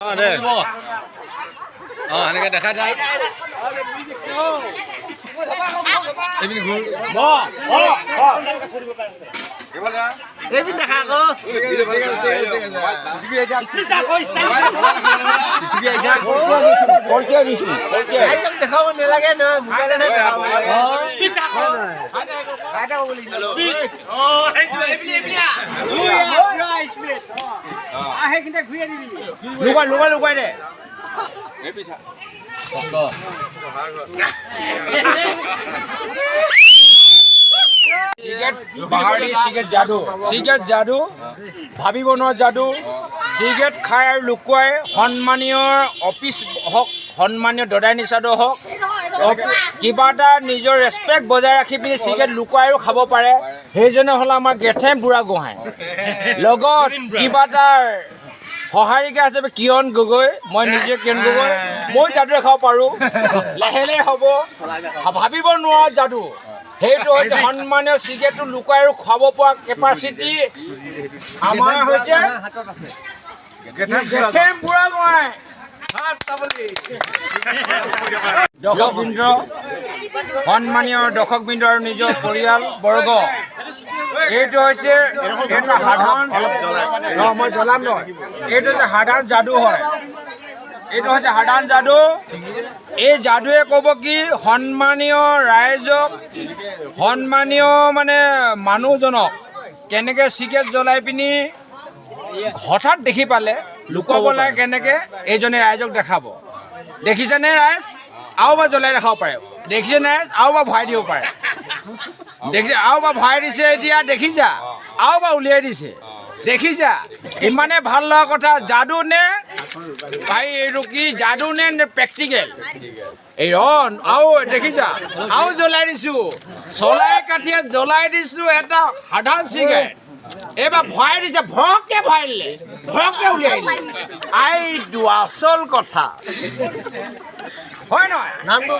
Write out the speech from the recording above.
অঁ, দে। অঁ, সেনেকে দেখাই থাক। এইপিনে ঘূৰ। এইপিনে দেখা আকৌ। ৰাইজক দেখাব নালাগে নহয়, মোবাইলতহে দেখাব লাগে। লুকুৱাই লুকুৱাই লুকুৱাই দে। চিগাৰেট বাহাৰী, চিগাৰেট যাদু, চিগাৰেট যাদু, ভাবিব নোৱাৰা যাদু। চিগাৰেট খাই আৰু লুকুৱাই সন্মানীয় অফিচ হওক, সন্মানীয় দদাই নিচাদো হওক, কিবা এটা নিজৰ ৰেচপেক্ট বজাই ৰাখি পিনি চিগাৰেট লুকুৱাই আৰু খাব পাৰে। সেইজনে হ'ল আমাৰ গেঠেম বুঢ়াগোহাঁই। লগত কিবা এটাৰ সহাৰিকা হিচাপে কিৰণ গগৈ, মই নিজে কিৰণ গগৈ, মই যাদু দেখাব পাৰোঁ। লাহে লাহে হ'ব, ভাবিব নোৱাৰা যাদু। সেইটো হৈছে সন্মানীয় চিগাৰেটটো লুকুৱাই আৰু খুৱাব পৰা কেপাচিটি আমাৰ হৈছে গেঠেম বুঢ়াগোহাঁই। দৰ্শকবৃন্দ, সন্মানীয় দৰ্শকবৃন্দ আৰু নিজৰ পৰিয়াল বৰ্গ, এইটো হৈছে এটা সাধাৰণ, মই জ্বলাম নহয়, এইটো হৈছে সাধাৰণ যাদু হয়। এইটো হৈছে সাধাৰণ যাদু। এই যাদুৱে ক'ব কি সন্মানীয় ৰাইজক, সন্মানীয় মানে মানুহজনক কেনেকৈ চিগাৰেট জ্বলাই পিনি হঠাৎ দেখি পালে লুকুৱাব লাগে কেনেকৈ, এইজনে ৰাইজক দেখাব। দেখিছেনে ৰাইজ? আৰু বা জ্বলাই দেখাব পাৰে। দেখিছেনে ৰাইজ? আৰু বা ভৰাই দিব পাৰে। দেখিছে? আৰু বা ভৰাই দিছে। এতিয়া দেখিছা? আৰু বা উলিয়াই দিছে। দেখিছা? ইমানে ভাল লগা কথা। যাদু নে ভাই? এইটো কি যাদু নে প্ৰেক্টিকেল? এই আৰু দেখিছা, আৰু জ্বলাই দিছো, চলাই কাঠিয়ে জ্বলাই দিছো এটা সাধাৰণ চিগাৰেট। এইবাৰ ভৰাই দিছে, ভৰকে ভৰাই দিলে, ভৰকে উলিয়াই দিলে। এইটো আচল কথা হয় নহয়? নামটো